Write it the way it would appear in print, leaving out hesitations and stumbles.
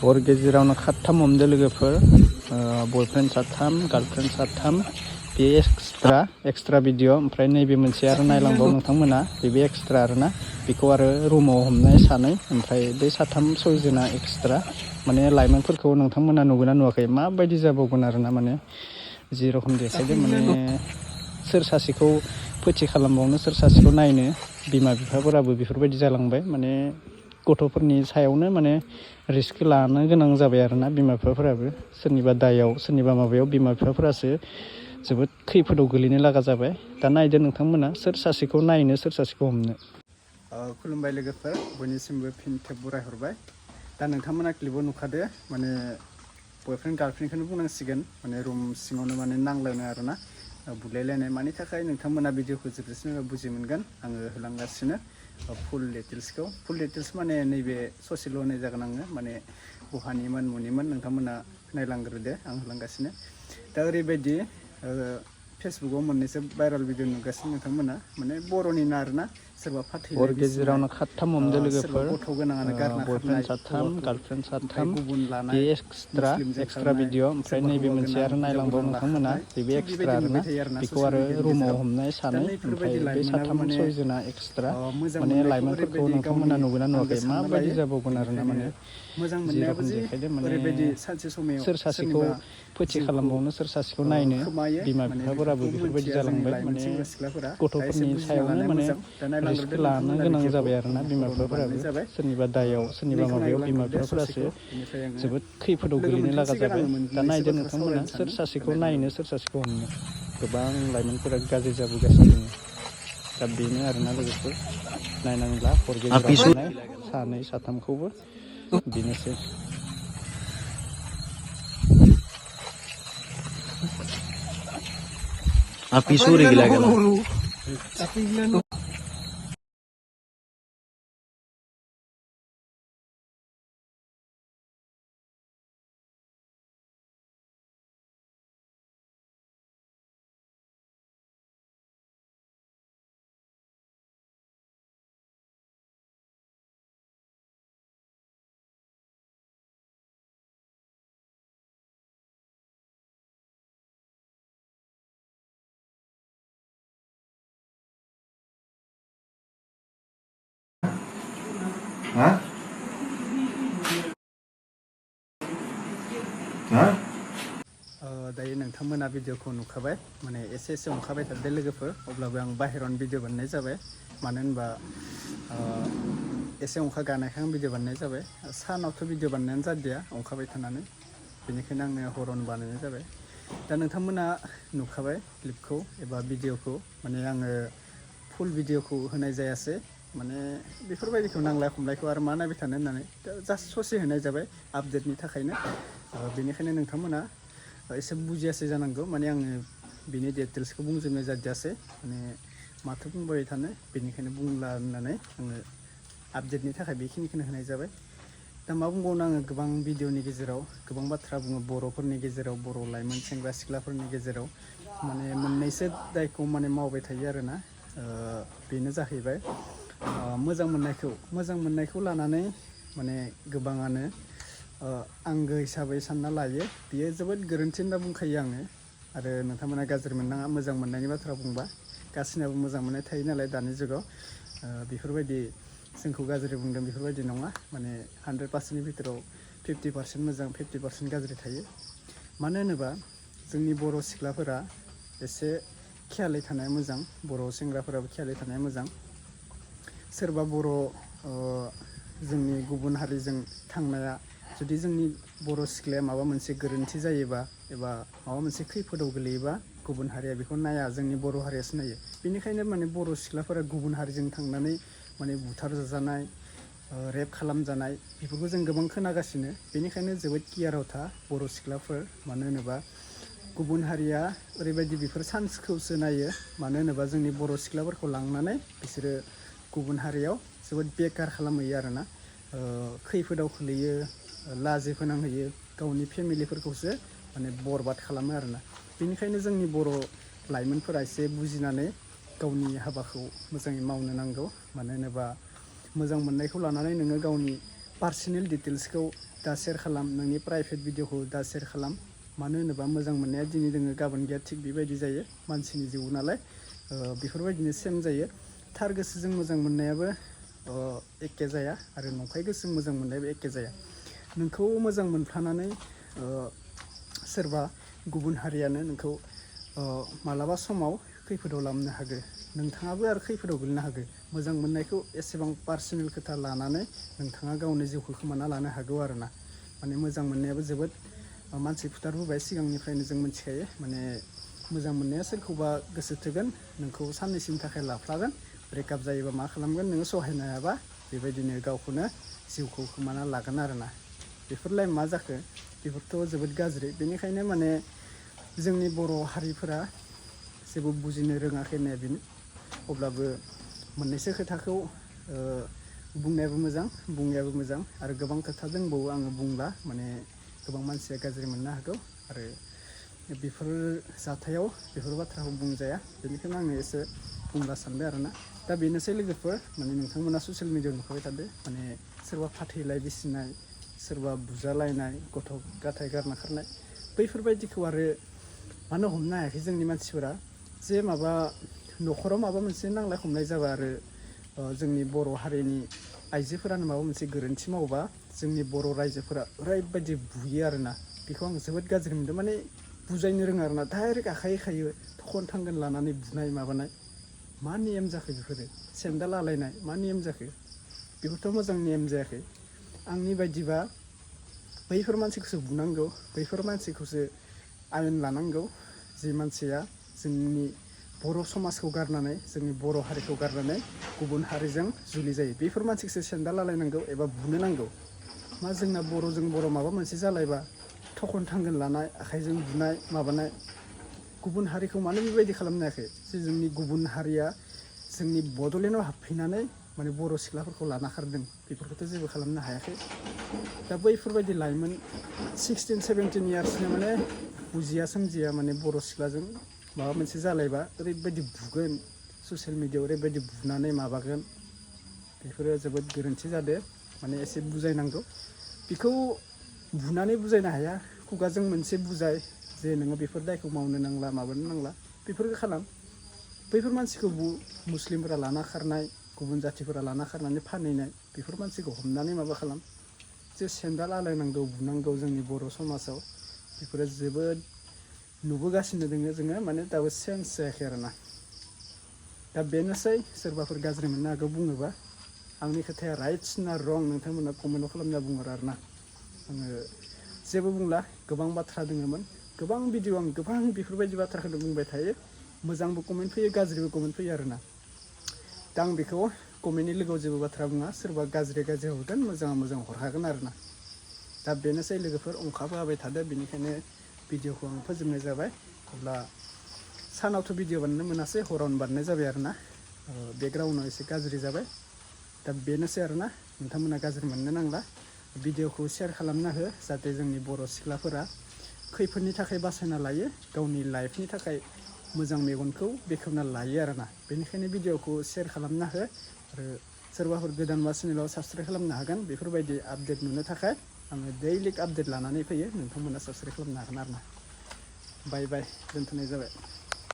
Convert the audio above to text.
हर गेजेरावनो खाथाम हमदो लोगोफोर बयफ्रेन्ड साथाम गार्लफ्रेन्ड साथाम बे एक्सट्रा भिडिअ ओमफ्राय नैबे मोनसे आरो नायलांबाव नोंथांमोना बेबो एक्सट्रा आरोना बेखौ आरो रुमाव हमनाय सानै ओमफ्राय बे साथाम सयजना एक्सट्रा माने लाइमोनफोरखौ नोंथांमोना नुगोना नुवाखै माबायदि जाबावगोन आरोना माने जेरखम देखायदों माने सोर सासेखौ फोथि खालामबावनो सोर सासेखौ नायनो बिमा बिफाफोराबो बेफोरबायदि जालांबाय माने गथ'फोरनि सायावनो माने रिस्क लानो गोनां जाबाय आरोना बिमा बिफाफोराबो सोरनिबा दायाव सोरनिबा माबायाव बिमा बिफाफोरासो जोबोद खैफोदाव गोलैनो लागा जाबाय दा नायदो नोंथांमोना सोर सासेखौ नायनो सोर सासेखौ हमनो खुलुमबाय लोगोफोर बयनिसिमबो फिन खेब बरायहरबाय दा नोंथांमोना क्लिपआव नुखादो माने बयफ्रेन्ड गार्लफ्रेन्डखौनो बुंनांसिगोन माने रुम सिङावनो माने नांलायनाय आरोना बुलायलायनाय मानि थाखाय नोंथांमोना भिडिअखौ जोबजासिम बुजि मोनगोन आङो होलांगासिनो फुल डिटेल्स माने नैबे ससेल' होनाय जागोन आङो माने बहानिमोन मुनिमोन नोंथांमोना नायलांग्रोदो आं होलांगासिनो दा ओरैबायदि फेसबुकाव मोननैसो भाइरेल भिडिअ नुगासिनो नोंथांमोना माने बर'निनो आरोना सोरबा फाथैलाय बिसिनाय खाथाम हमदो सोरबा लोगोफोर गथ' गोनाङानो गारना बयफ्रेन्ड खारनाय साथाम हौवाखौ गार्लफ्रेन्ड ओमफ्राय साथाम गुबुन बे लानाय एक्सट्रा मुस्लिमजों भिडिअ खारनाय ओमफ्राय सोरबा नैबे हौवा मोनसे गोनां आरो हिनजाव नायलांबाव गोनां नोंथांमोना लाखारनाय बेबो थिग एक्सट्रा बेबायदि आरोना नुबाय थायो आरोना बेखौ ससियेल आरो मिडियानि रुमाव गेजेराव हमनाय दा सानै ओमफ्राय नैफोरबायदि बे लाइमोना साथाम माने सयजना एक्सट्रा मोजां माने मोननायखौ लाइमोनफोरखौ ओरैबायदि नोंथांमोना गावनि नुगोना आंगो नुवाखै सानना माबायदि लायो जाबावगोन आरोना बेनिखायनो माने मोजां मोननायाबो जेरखम जि देखायदो माने ओरैबायदि सानसे समायाव सोर सासेखौ सोरनिबा फोथि जिउखौ खालामबावनो सोर सासेखौ नायनो खोमायो बिमा माने बिफाफोराबो बेफोरखौ बेफोरबायदि मोनथिया जोंनि जालांबाय लाइमोन माने सेंग्रा सिख्लाफोरा दा एसे गथ'फोरनि बुजिना सायावनो लानाया माने मोजां दा रिस्क नायलांग्रोदो लानो नोंथांमोना गोनां भिडिअखौ जाबाय आरोना आङो बिमा हरावनो बिफाफोराबो बानायनाय जाबाय सोरनिबा दायाव सोरनिबा नैखौ माबायाव बिमा नायलांग्रोदो बिफाफोरासो ससेखौ बेनिफ्राय आङो जोबोद खैफोदाव लोगो गोलैनो लागा मोनफिनसिगोन जाबाय आङो दा मोननैसो नायदो बाथ्रा नोंथांमोना सावरायनो सोर सानो दा सासेखौ नायनो नायलांग्रोदो सोर सासेखौ हमनो गोबां लाइमोनफोरा गाज्रि जाबोगासिनो दङ दा बेनो आरोना लोगोफोर नायनांला हर गेजेराव हमनाय सानै साथामखौबो बेनोसै Api suri gila-gila. Hah? Hah? दायो नोंथांमोना भिडिअखौ नुखाबाय माने एसे ओंखारबाय थादो लोगोफोर अब्लाबो आं बाहेरायावनो भिडिअ बानायनाय जाबाय मानो होनबा एसे अंखा गानायखाय आं भिडिअ बानायनाय जाबाय सानावथ' भिडिअ बानायनायानो जादिया अंखाबाय थानानै बेनिखायनो आङो हरावनो बानायनाय जाबाय दा नोंथांमोना नुखाबाय क्लिपखौ एबा भिडिअखौ माने आङो फुल भिडिअखौ होनाय जायासै माने बेफोरबायदिखौ नांलाय खमलायखौ आरो मा नायबाय थानो होननानै जास्ट ससे होनाय जाबाय आपडेटनि थाखायनो बेनिखायनो नोंथांमोना एसे बुजियासै जानांगौ माने आङो बिनि डिटेल्सखौ बुंजोबनाय जादियासै माने माथो बुंबाय थानो बेनिखायनो बुंला होननानै आङो आपडेटनि थाखाय बेखिनिखौनो होनाय जाबाय दा मा बुंबावनो आङो गोबां भिडिअनि गेजेराव गोबां बाथ्रा बुङो बर'फोरनि गेजेराव बर' लाइमोन सेंग्रा सिख्लाफोरनि गेजेराव माने मोननैसो दायखौ माने मावबाय थायो आरोना बेनो जाहैबाय मोजां मोननायखौ लानानै माने गोबाङानो आंगो हिसाबै सानना लायो बियो जोबोद गोरोन्थि होनना बुंखायो आङो आरो नोंथांमोना गाज्रि मोननाङा मोजां मोननायनि बाथ्रा बुंबा गासिनाबो मोजां मोननाय थायो नालाय दानि जुगाव बेफोरबायदि जोंखौ गाज्रि बुंदों बेफोरबायदि नङा माने 100%नि भितराव 50% मोजां 50% गाज्रि थायो मानो होनोबा जोंनि बर' सिख्लाफोरा एसे खियालै थानाया मोजां बर' सेंग्राफोराबो खियालै थानाया मोजां सोरबा बर' जोंनि गुबुन हारिजों थांनाया जुदि जोंनि बर' सिख्लाया माबा मोनसे गोरोन्थि जायोबा एबा माबा मोनसे खैफोदाव गोलैयोबा गुबुन हारिया बेखौ नाया जोंनि बर' हारियासो नायो बेनिखायनो माने बर' सिख्लाफोरा गुबुन हारिजों थांनानै माने बुथार जाजानाय रेप खालामजानाय बेफोरखौ जों गोबां खोनागासिनो बेनिखायनो जोबोद केयाराव था बर' सिख्लाफोर मानो होनोबा गुबुन हारिया ओरैबायदि बेफोर चान्सखौसो नायो मानो होनोबा जोंनि बर' सिख्लाफोरखौ लांनानै बिसोरो गुबुन हारियाव जोबोद बेखार खालामहैयो आरोना खैफोदाव खोलैयो लाजि फोनांहैयो गावनि फेमिलिफोरखौसो माने बरबाद खालामो आरोना बेनिखायनो जोंनि बर' लाइमोनफोरा एसे बुजिनानै गावनि हाबाखौ मोजाङै मावनो नांगौ मानो होनोबा मोजां मोननायखौ लानानै नोङो गावनि पार्सनेल डिटेल्सखौ दा शेयार खालाम, नोंनि प्राइभेट भिडिअखौ दा शेयार खालाम। मानो होनोबा मोजां मोननाया दिनै दोङो गाबोन गैया, थिग बेबायदि जायो मानसिनि जिउ नालाय। बेफोरबायदिनो सेम जायो। थार गोसोजों मोजां मोननायाबो एखे जाया आरो नंखाय गोसोजों मोजां मोननायाबो एखे जाया। नोंखौ मोजां मोनफ्लानानै सोरबा गुबुन हारियानो नोंखौ मालाबा समाव खैफोदाव लाबोनो हागौ, नोंथाङाबो आरो खैफोदाव गोलैनो हागौ। मोजां मोननायखौ एसेबां पार्सनेल खोथा लानानै नोंथाङा गावनि जिउखौ खोमाना लानो हागौ आरो ना। माने मोजां मोननायाबो जोबोद मानसि फुथारबोबाय सिगांनिफ्रायनो जों मिथिखायो। माने मोजां मोननाया सोरखौबा गोसो थोगोन, नोंखौ साननैसोनि थाखाय लाफ्लागोन, ब्रेकआप जायोबा मा खालामगोन, नोङो सहायनो हायाबा बेबायदिनो गावखौनो जिउखौ खोमाना लागोन आरो ना। बेफोरलाय मा जाखो, बेफोरथ' जोबोद गाज्रि। बेनिखायनो माने जोंनि बर' हारिफोरा जेबो बुजिनो रोङाखै होननाया बेनो। अब्लाबो मोननैसो खोथाखौ बुंनायाबो मोजां आरो गोबां खोथा दंबावो, आङो बुंला, माने गोबां मानसिया गाज्रि मोननो हागौ आरो बेफोर जाथायाव बेफोर बाथ्राखौ बुंजाया। बेनिखायनो आङो एसे बुंला सानबाय आरोना। दा बेनोसै लोगोफोर, माने नोंथांमोना ससियेल मिडियाआव नुखाबाय थादो, माने सोरबा फाथैलाय बिसिनाय, सोरबा बुजालायनाय, गथ' गथाय गारना खारनाय, बैफोरबायदिखौ आरो मानो हमनो हायाखै जोंनि मानसिफोरा। जे माबा न'खराव माबा मोनसे नांलाय खमलाय जाबा आरो जोंनि बर' हारिनि आइजोफोरानो माबा मोनसे गोरोन्थि मावोबा जोंनि बर' रायजोफोरा ओरैबायदि बुयो आरोना। बेखौ आं जोबोद गाज्रि मोनदों। माने बुजायनो रोङा आरोना, डाइरेक्ट आखाइ खायो, थखन थांगोन लानानै बुनाय माबानाय। मा नियम जाखो बेफोरो? सेन्देल आलायनाय मा नियम जाखो? बेफोरथ' मोजां नियम जायाखै। आंनि बायदिबा बैफोर मानसिखौसो बुनांगौ, बैफोर मानसिखौसो आयेन लानांगौ, जि मानसिया जोंनि बर' समाजखौ गारनानै, जोंनि बर' हारिखौ गारनानै गुबुन हारिजों जुलि जायो। बेफोर मानसिखौसो सेन्देल आलायनांगौ एबा बुनो नांगौ। मा जोंना बर'जों बर' माबा मोनसे जालायबा थखन थांगोन लानाय, आखाइजों बुनाय माबानाय। गुबुन हारिखौ मानो बेबायदि खालामनो हायाखै? जे जोंनि गुबुन हारिया जोंनि बड'लेण्डआव हाबफैनानै माने बर' सिख्लाफोरखौ लाना खारदों, बेफोरखौथ' जेबो खालामनो हायाखै। दा बैफोरबायदि लाइमोन 16, 17 इयार्सनि माने बुजिया सोमजिया माने बर' सिख्लाजों माबा मोनसे जालायबा ओरैबायदि बुगोन, ससियेल मिडियाआव ओरैबायदि बुनानै माबागोन, बेफोरो जोबोद गोरोन्थि जादो। माने एसे बुजायनांगौ। बेखौ बुनानै बुजायनो हाया, खुगाजों मोनसे बुजाय, जे नोङो बेफोर दायखौ मावनो नांला, माबानो नांला, बेफोरखौ खालाम। बैफोर मानसिखौ मुस्लिमफोरा लाना खारनाय, गुबुन जाथिफोरा लाना खारनानै फानहैनाय, बेफोर मानसिखौ हमनानै माबा खालाम। जे सेन्देल आलायनांगौ, बुनांगौ जोंनि बर' समाजाव, बेफोरो जोबोद नुबोगासिनो दोङो जोङो, माने दाबो चेन्ज जायाखै आरोना। दा बेनोसै, सोरबाफोर गाज्रि मोननो हागौ बुङोबा। आंनि खोथाया राइट्स ना रं, नोंथांमोना कमेन्टआव खालामना बुंहर आरोना। आङो जेबो बुंला, गोबां बाथ्रा दङमोन, गोबां भिडिअ आं गोबां बेफोरबायदि बाथ्राखौनो बुंबाय थायो। मोजांबो कमेन्ट फैयो, गाज्रिबो कमेन्ट फैयो आरोना। दा आं बेखौ कमेन्टनि लोगोआव जेबो बाथ्रा बुङा, सोरबा गाज्रि हरगोन, मोजां हरखागोन आरोना। दा बेनोसै लोगोफोर, अखाबो हाबाय थादो, बेनिखायनो भिडिअखौ आं फोजोबनाय जाबाय। अब्ला सानावथ' भिडिअ बानायनो मोनासै, हरावनो बानायनाय जाबाय आरोना। बेकग्राउन्डआव एसे गाज्रि जाबाय। दा बेनोसै आरोना, नोंथांमोना गाज्रि मोननो नांला। भिडिअखौ शेयार खालामना हो, जाहाथे जोंनि बर' सिख्लाफोरा खैफोदनि थाखाय बासायना लायो, गावनि लाइफनि थाखाय मोजां मेगनखौ बेखेवना लायो आरोना। बेनिखायनो भिडिअखौ शेयार खालामना हो। आरो सोरबाफोर गोदानबा चेनेलाव साबसक्राइब खालामनो हागोन। बेफोरबायदि आपडेट नुनो थाखाय आङो दैलिक आपडेट लानानै फैयो, नोंथांमोना साबसक्राइब खालामनो हागोन आरोना। बाय बाय, दोनथ'नाय जाबाय।